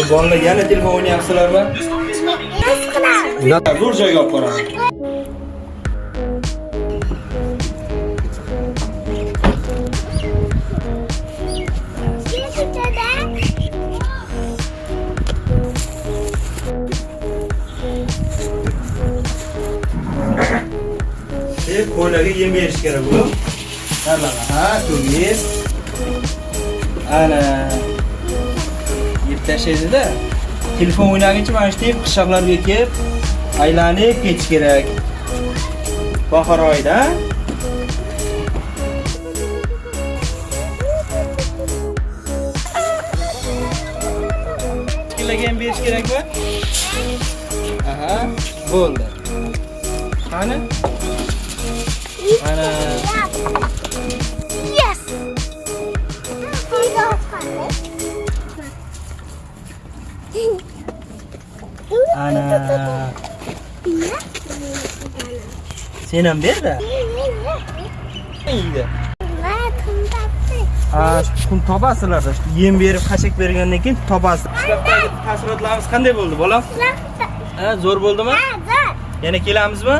Bolalar yana telefon o'ynayapsizlarmi? Nasıl qilamiz? Zo'r joyga olib boraman. Dada. Qo'ylarga yem berish kerak bu. Mana, ha, to'g'ri. Ana. Yeb tashlaydi-da. Telefon o'ynaguncha mana shu deb qishloqlarga kelib, aylanib ketish kerak. Bahor oyida. Echkilarga ham berish kerakmi? Aha, bo'ldi. Qani? Ana. Yes. Ana. Sen ham ber-da. Yeydi. Ha, shu tuxum topasizlar. Yem berib, xashak bergandan keyin topasiz. Qishloqdagi taassurotlarimiz qanday bo'ldi, bolam? Ha, zo'r bo'ldimi? Yana kelamizmi?